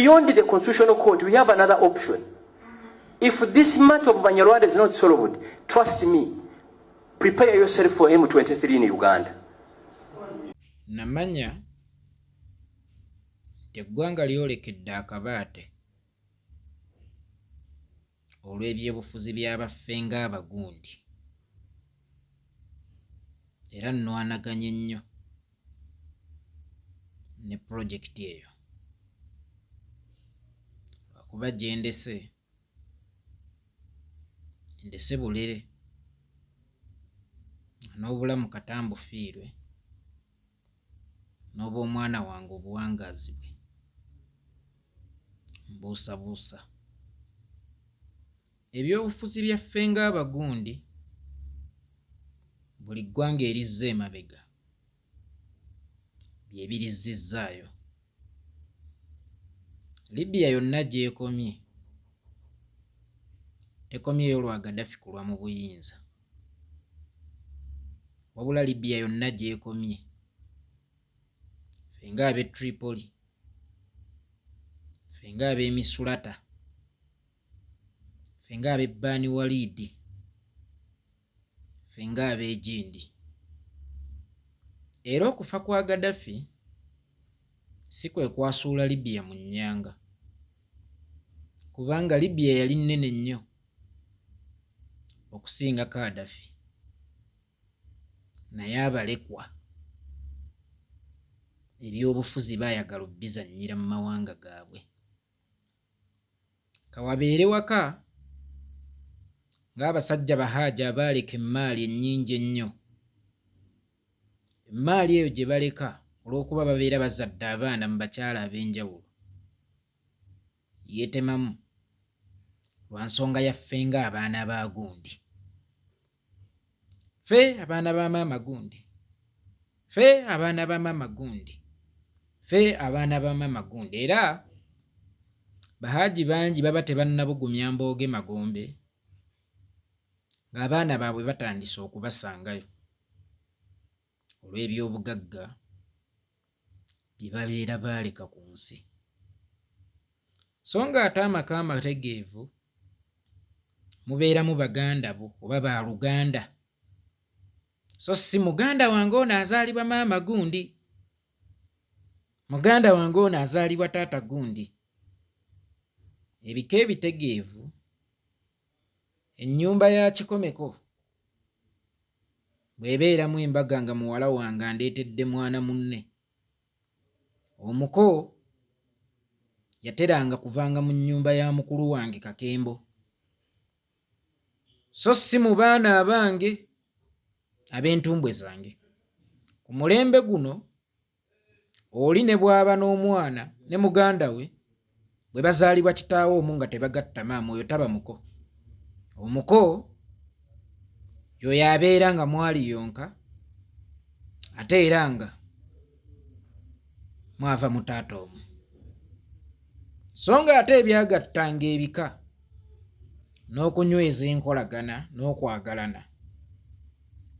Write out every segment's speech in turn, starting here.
Beyond the Constitutional Court, we have another option. If this matter of Banyarwanda is not solved, trust me, prepare yourself for M23 in Uganda. Namanya nti eggwanga lyolekedde akabaate olw'ebyobufuzi by'abaffe ng'abagundi era nnwanaganye nnyo ne pulojekiti eyo lwakuba gye ndese ndese bulere nga n'obulamu kata mbufiirwe n'obw'omwana wange obuwangaazi bwe mbuusabuusa. Ebyobufuzi byaffe ng'abagundi buli ggwanga erizza emabega bye birizzizzaayo. Libya yonna gy'ekomye tekomyeyo lwa Gaddafi kulwa mu buyinza wabula Libya yonna gy'ekomye ffe ng'ab'e Tripoli, ffe ng'ab'e Misulata, ffe ng'ab'e Bani Walid, ffe ng'ab'e Gindi. Era okufa kwa Gaddafi si kwe kwasuula Libya mu nnyanga kubanga Libya yali nnene nnyo okusinga Kadafi naye abalekwa ebyobufuzi baayagala obbizannyira mu mawanga gaabwe. Kawabeere waka ng'abasajja Bahaaji abaaleka emmaali ennyingi ennyo. Emmaali eyo gye baleka olw'okuba babeera bazadde abaana mu bakyala ab'enjawulo yeetemamu lwa nsonga ya ffe ng'abaana ba gundi. Ffe abaana ba maama gundi, ffe abaana ba maama gundi, ffe abaana ba maama gundi. Era Bahaaji bangi baba tebannabugumya mbooge magombe ng'abaana baabwe batandise okubasangayo olw'ebyobugagga bye babeera baaleka ku nsi. So ng'ate amaka amategeevu mubeeramu baganda bo oba baaluganda so si muganda wange ono azaalibwa maama gundi, muganda wange ono azaalibwa taata gundi. Ebika ebitegeevu ennyumba ya Kikomeko bw'ebeeramu embaga nga muwala wange andeetedde mwana munne, omuko yateranga kuvanga mu nnyumba ya mukulu wange Kakembo so si mu baana abange ab'entumbwe zange. Ku mulembe guno Oli ne bw'aba n'omwana ne muganda we bwe bazaalibwa kitaawe omu nga tebagatta maama, oyo taba muko. Omuko y'oyo abeera nga mwali yonka ate era nga mwava mu taata omu. So ng'ate ebyagattanga ebika n'okunyweza enkolagana n'okwagalana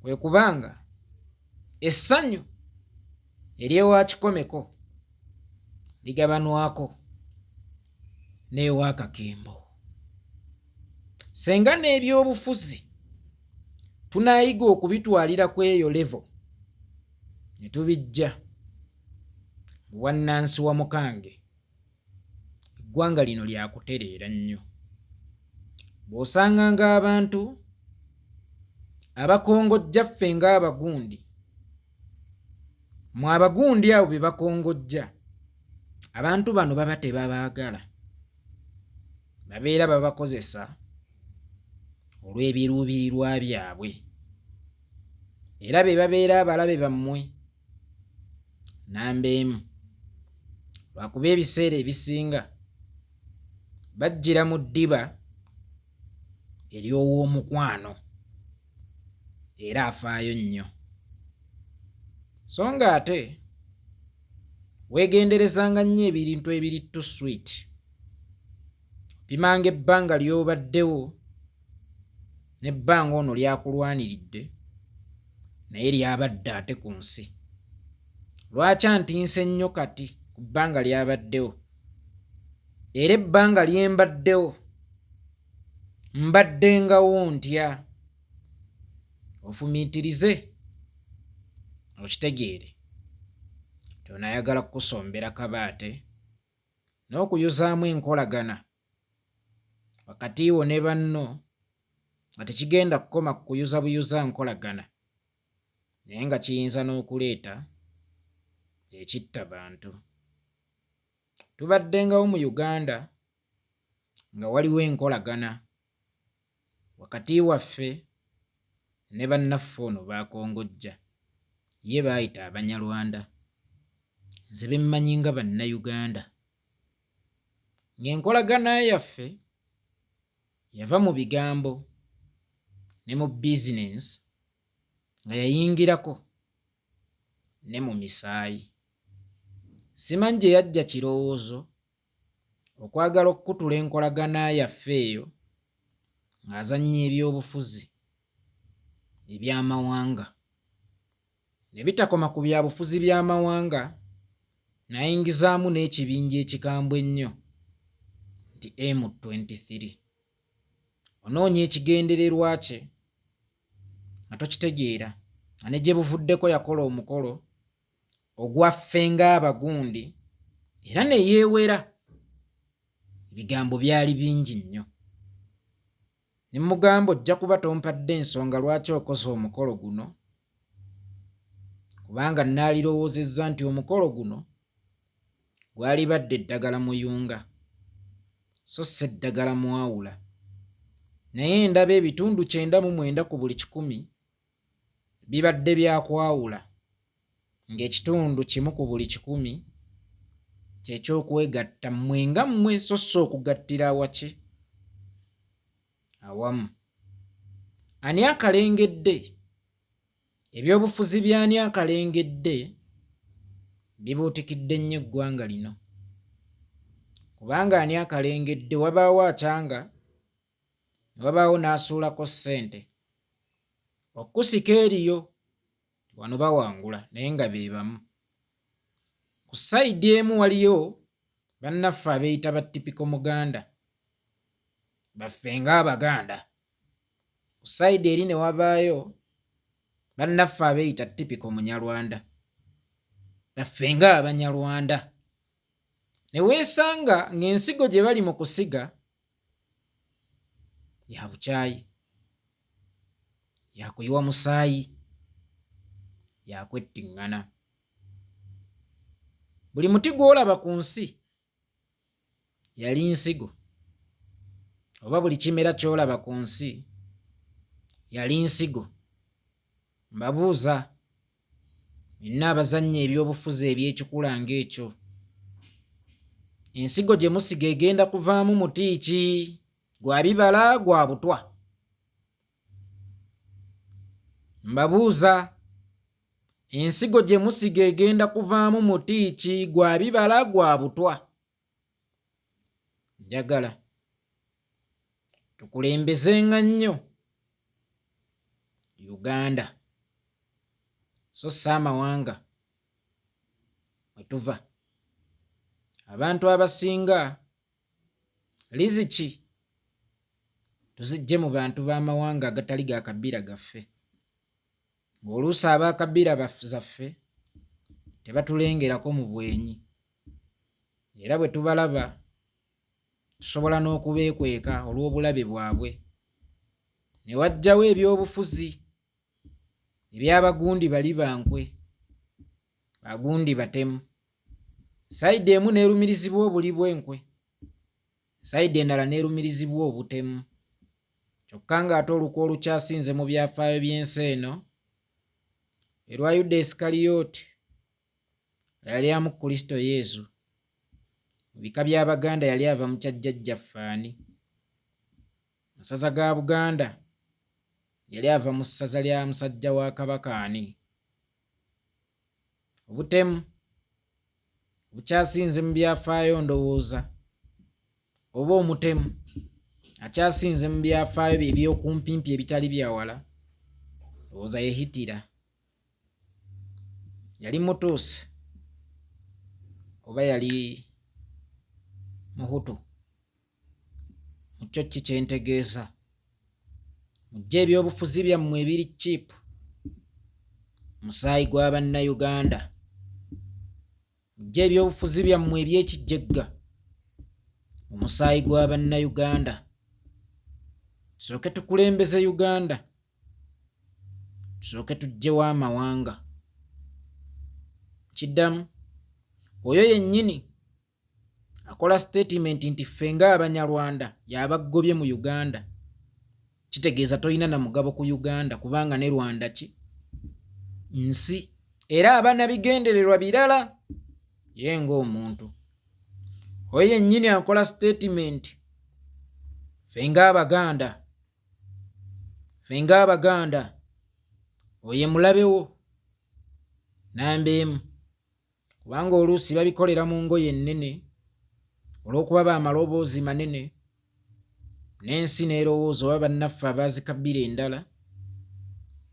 kwe kuba nga Essanyu ery'ewa Kikomeko ligabanwako n'ewa Kakembo. Senga n'ebyobufuzi tunaayiga okubitwalira ku eyo levo ne tubijja mu bwannansi wa Mukange, eggwanga lino lyakutereera nnyo. Bw'osanganga abantu abakongojja ffe ng'abagundi, mwe abagundi abo be bakongojja, abantu bano baba tebabaagala, babeera babakozesa olw'ebiruubirirwa byabwe era be babeera abalabe bammwe. Namba emu, lwakuba ebiseera ebisinga bajjira mu ddiba ery'owoomukwano era afaayo nnyo. So ng'ate weegenderezanga nnyo ebintu ebiri too sweet. Opimanga ebbanga ly'obaddewo n'ebbanga ono ly'akulwaniridde naye ly'abadde ate ku nsi. Lwaki antiisa ennyo kati ku bbanga ly'abaddewo? Era ebbanga lye mbaddewo mbaddengawo ntya? Ofumiitirize okitegeere nti ono ayagala kukusombera kabaate n'okuyuzaamu enkolagana wakati wo ne banno nga tekigenda kukoma ku kuyuza buyuza nkolagana naye nga kiyinza n'okuleeta ekitta bantu. Tubaddengawo mu Uganda nga waliwo enkolagana wakati waffe ne bannaffe ono baakongojja ye baayita Abanyarwanda nze be mmanyi nga Bannayuganda ng'enkolagana yaffe yava mu bigambo ne mu bizinensi nga yayingirako ne mu misaayi. Simanyi gye yaggya kirowoozo okwagala okukutula enkolagana yaffe eyo ng'azannya ebyobufuzi eby'amawanga. Ne bitakoma ku byabufuzi by'amawanga n'ayingizaamu n'ekibinja ekikambwe ennyo nti M23. Onoonya ekigendererwa kye nga tokitegeera nga ne gye buvuddeko yakola omukolo ogwaffe ng'abagundi era ne yeewera. Ebigambo byali bingi nnyo. Ne mmugamba ojja kuba tompadde nsonga lwaki okoze omukolo guno kubanga nnaalirowoozezza nti omukolo guno gwalibadde eddagala muyunga so si eddagala mwawula. Naye ndaba ebitundu 99 ku buli kikumi bibadde bya kwawula ng'ekitundu kimu ku buli kikumi kye ky'okwegatta mmwe nga mmwe so si okugattira awaki awamu. Ani akalengedde? Ebyobufuzi by'ani akalengedde bibuutikidde nnyo eggwanga lino kubanga ani akalengedde wabaawo acanga ne wabaawo n'asuulako ssente okukusika eriyo wano bawangula naye nga be bamu. Ku sayidi emu waliyo bannaffe abeeyita ba tipiko Muganda baffe ng'Abaganda. Ku sayidi eri ne wabaayo bannaffe abeeyita tipiko Munyarwanda baffe ng'Abanyarwanda. Ne weesanga ng'ensigo gye bali mu kusiga ya bukyayi, ya kuyiwa musaayi, ya kwettiŋŋana. Buli muti gw'olaba ku nsi yali nsigo, oba buli kimera ky'olaba ku nsi yali nsigo. Mbabuuza mwenna abazannya ebyobufuzi eby'ekikula ng'ekyo, ensigo gye musiga egenda kuvaamu muti ki? Gwa bibala, gwa butwa? Mbabuuza ensigo gye musiga egenda kuvaamu muti ki? Gwa bibala, gwa butwa? Njagala tukulembezenga nnyo Uganda so si amawanga mwe tuva. Abantu abasinga riziki tuzijje mu bantu b'amawanga agatali ga kabiira gaffe, ng'oluusi aba kabiira zaffe tebatulengerako mu bwenyi era bwe tubalaba tusobola n'okubeekweka olw'obulabe bwabwe. Ne wajjawo ebyobufuzi ebyabagundi bali bankwe, bagundi batemu. Sayidi emu n'erumirizibwa obuli bw'enkwe, sayidi endala n'erumirizibwa obutemu. Kyokka ng'ate olukwe olukyasinze mu byafaayo by'ensi eno lwe lwa Yuda Isikaliyooti nga yali amu Kulisito Yezu. Mu bika by'Abaganda yali ava mu kya jjajjaffe ani? Masaza ga Buganda yali ava mu ssaza lya musajja wa Kabaka ani? Obutemu obukyasinze mu byafaayo ndowooza oba omutemu akyasinze mu byafaayo bye ebyokumpimpi ebitali byawala ndowooza ye Hitira. Yali Mutuusi oba yali Muhutu. Mu kyo ki kye ntegeeza? Mujje ebyobufuzi byammwe ebiri cheap, musaayi gwa Bannayuganda. Mujje ebyobufuzi byammwe eby'ekijjegga mu musaayi gwa Bannayuganda. Tusooke tukulembeze Uganda, tusooke tuggyewo amawanga. Kiddamu oyo yennyini akola sitatimenti nti ffe ng'Abanyarwanda y'abaggobye mu Uganda, kitegeeza tolina na mugabo ku Uganda kubanga ne Rwanda ki nsi era aba na bigendererwa birala ye ng'omuntu. Oyo yennyini akola sitatimenti ffe ng'Abaganda, ffe ng'Abaganda, oye mulabewo namba emu. Kubanga oluusi babikolera mu ngoye ennene olw'okuba ba maloboozi manene n'ensi n'erowooza oba bannaffe abaazikabbira endala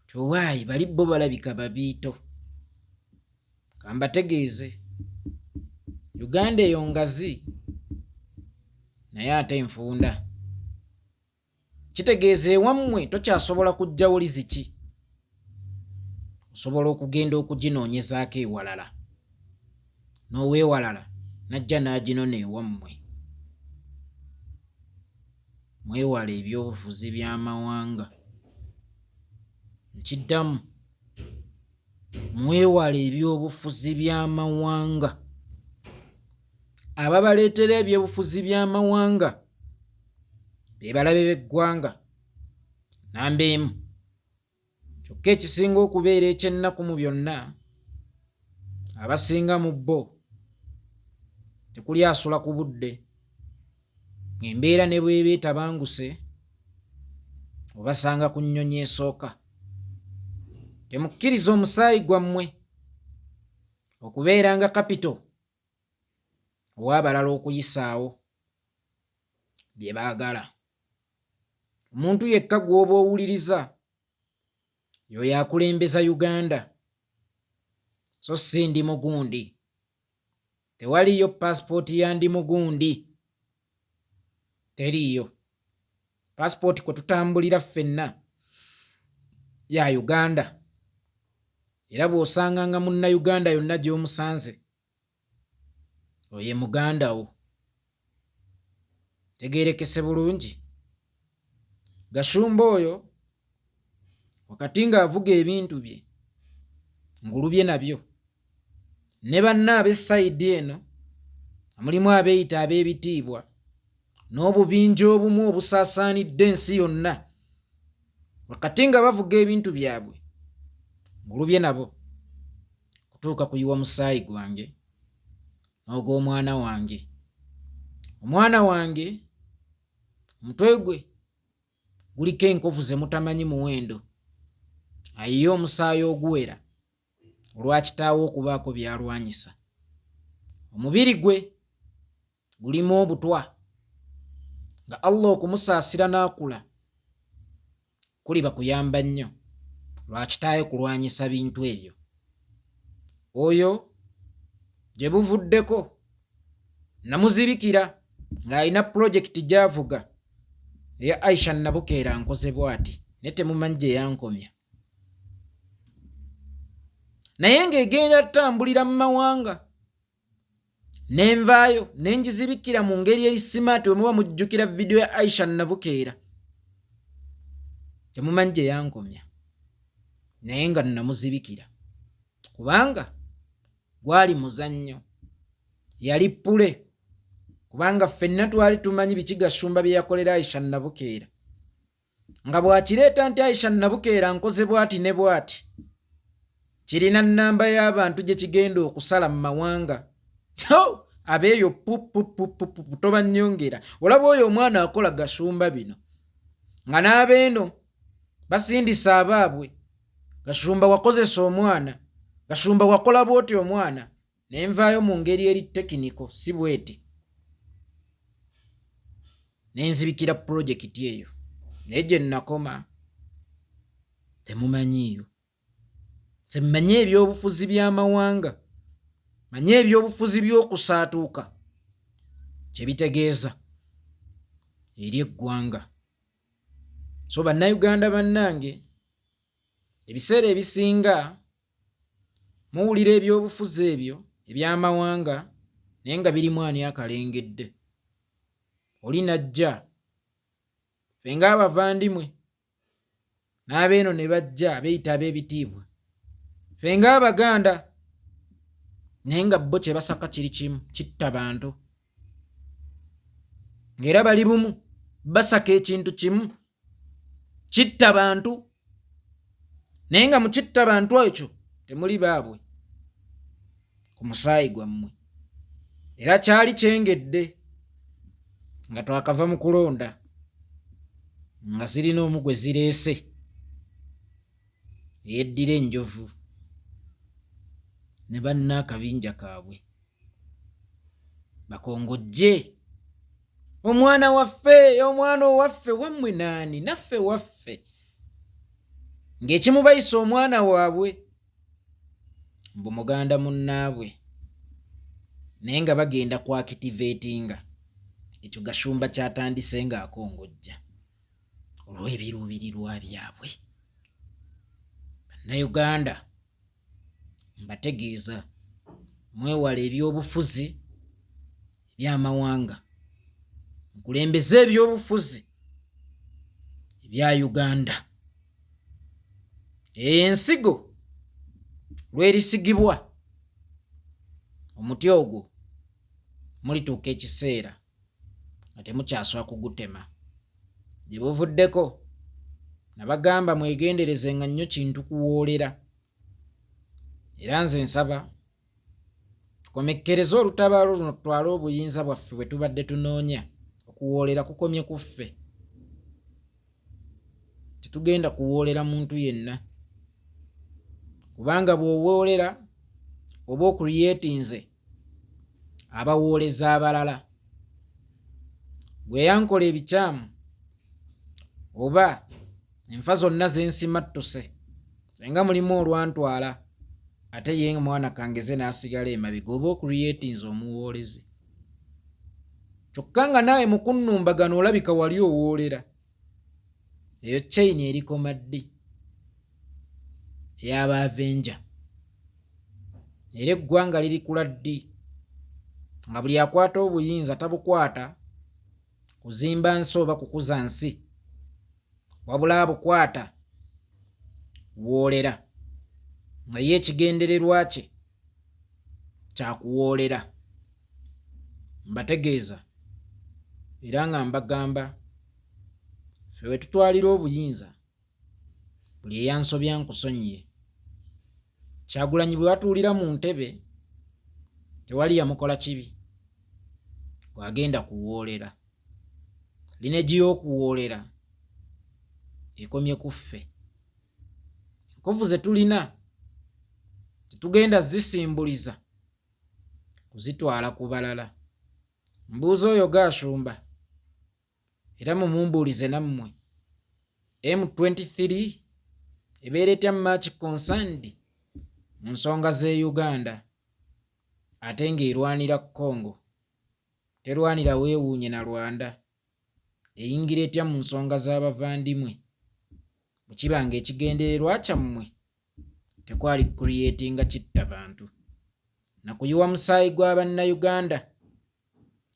nti owaayi bali bo balabika babiito. Kambategeeze, Uganda eyo ngazi naye ate nfunda. Kitegeeza ewammwe tokyasobola kuggyawo riziki, osobola okugenda okuginoonyezaako ewalala, n'ow'ewalala n'ajja n'aginona ewammwe. Mwewale ebyobufuzi by'amawanga. Nkiddamu, mwewale ebyobufuzi by'amawanga. Ababaleetera ebyobufuzi by'amawanga be balabe b'eggwanga namba emu. Kyokka ekisinga okubeera eky'ennaku mu byonna, abasinga mu bo tekuli asula ku budde, ng'embeera ne bw'eba etabanguse obasanga ku nnyonyi esooka. Temukkiriza omusaayi gwammwe okubeeranga kapito ow'abalala okuyisaawo bye baagala. Omuntu yekka gw'oba owuliriza y'oyo akulembeza Uganda so si ndi mugundi. Tewaliyo paasipooti ya ndi mugundi, teriiyo. Paasipooti kwe tutambulira ffenna ya Uganda era bw'osanganga Munnayuganda yonna gy'omusanze oye muganda wo. Tegeerekese bulungi. Gashumba oyo wakati ng'avuga ebintu bye ngulubye nabyo ne banne ab'essayidi eno mulimu abeeyita ab'ebitiibwa n'obubinja obumu obusaasaanidde ensi yonna wakati nga bavuga ebintu byabwe ngulubye nabo kutuuka kuyiwa musaayi gwange n'ogw'omwana wange. Omwana wange omutwe gwe guliko enkovu ze mutamanyi muwendo, ayiye omusaayi oguwera olwa kitaawe okubaako by'alwanyisa. Omubiri gwe gulimu obutwa nga Allah okumusaasira n'akula kuliba kuyamba nnyo lwa kitaawe kulwanyisa bintu ebyo. Oyo gye buvuddeko namuzibikira ng'alina pulojekiti gy'avuga eya Aisha Nabukeera nkoze bw'ati naye temumanyi gye yankomya. Naye ng'egenda tutambulira mu mawanga ne nvaayo ne ngizibikira mu ngeri eri simaati. Bwe muba mujjukira vidiyo ya Aisha Nabukeera temumanyi gye yankomya, naye nga namuzibikira kubanga gwali muzannyo, yali pule, kubanga ffenna twali tumanyi biki Gashumba bye yakolera Aisha Nabukeera nga bw'akireeta nti Aisha Nabukeera nkoze bw'ati ne bw'ati, kirina nnamba y'abantu gye kigenda okusala mu mawanga abeeyo pupupupupu tobannyongera. Olaba oyo omwana akola Gashumba bino nga n'abeeno basindisa abaabwe, Gashumba wakozesa omwana, Gashumba wakola bw'oti omwana. Ne nvaayo mu ngeri eri tekiniko si bweti ne nzibikira pulojekiti eyo, naye gye nnakoma temumanyiiyo. Nze mmanyi ebyobufuzi by'amawanga, mmanyi ebyobufuzi by'okusaatuuka. Kye bitegeeza eri eggwanga. So Bannayuganda bannange, ebiseera ebisinga muwulira ebyobufuzi ebyo eby'amawanga, naye nga birimu ani akalengedde. Oli najja ffe ng'abavandimwe, n'abeeno ne bajja beeyita ab'ebitiibwa ffe ng'Abaganda, naye nga bo kye basaka kiri kimu, kitta bantu, ng'era bali bumu, basaka ekintu kimu, kitta bantu, naye nga mu kitta bantu ekyo temuli baabwe ku musaayi gwammwe. Era kyali kyengedde nga twakava mu kulonda, nga zirina omu gwe zireese eyeddira enjovu ne banna akabinja kaabwe bakongojje omwana waffe, omwana owaffe, wammwe naani, naffe waffe, ng'ekimubayisa omwana waabwe mbu muganda munnaabwe, naye nga bagenda ku activatinga ekyo Gashumba kyatandise ng'akongojja olw'ebiruubirirwa byabwe. Bannayuganda, mbategeeza, mwewale ebyobufuzi eby'amawanga, mukulembeze ebyobufuzi ebya Uganda. Eyo ensigo lwerisigibwa omuti ogwo, mulituuka ekiseera nga temukyaswa kugutema. Gye buvuddeko nabagamba mwegendereze nga nnyo kintu kuwoolera, era nze nsaba tukomekkereze olutabaalo luno, tutwale obuyinza bwaffe bwe tubadde tunoonya. Okuwoolera kukomye ku ffe, tetugenda kuwoolera muntu yenna, kubanga bw'owoolera oba ocreatinze abawooleza abalala. Gwe yankola ebikyamu oba enfa zonna zensimattuse, senga mulimu olwantwala, ate ye mwana kangeze n'asigala emabega, oba ocreatinze omuwoolezi, kyokka nga naawe mu kunnumbagano olabika wali owoolera. Eyo chain erikoma ddi ey'aba avenger? Era eggwanga lirikula ddi nga buli akwata obuyinza tabukwata kuzimba nsi oba kukuza nsi, wabula abukwata woolera, nga ye ekigendererwa kye kyakuwoolera? Mbategeeza era nga mbagamba, ffe we tutwalira obuyinza, buli eyansobya nkusonyiye. Kyagulanyi bwe watuulira mu ntebe, tewali yamukola kibi gwagenda kuwoolera. Lineage y'okuwoolera ekomye ku ffe. Enkovu ze tulina tetugenda zisimbuliza kuzitwala ku balala. Mbuuza oyo Gashumba, era mumumbuulize nammwe, M23 ebeera etya much concerned mu nsonga z'e Uganda, ate ng'erwanira Congo, terwanira weewuunye na Rwanda? Eyingira etya mu nsonga z'abavandimwe, bwe kiba nga ekigendererwa kyammwe tekwali creatinga kitta bantu na kuyiwa musaayi gwa Bannayuganda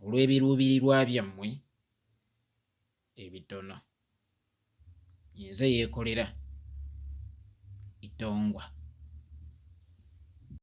olw'ebiruubirirwa byammwe ebitono? Nze yeekolera itongwa.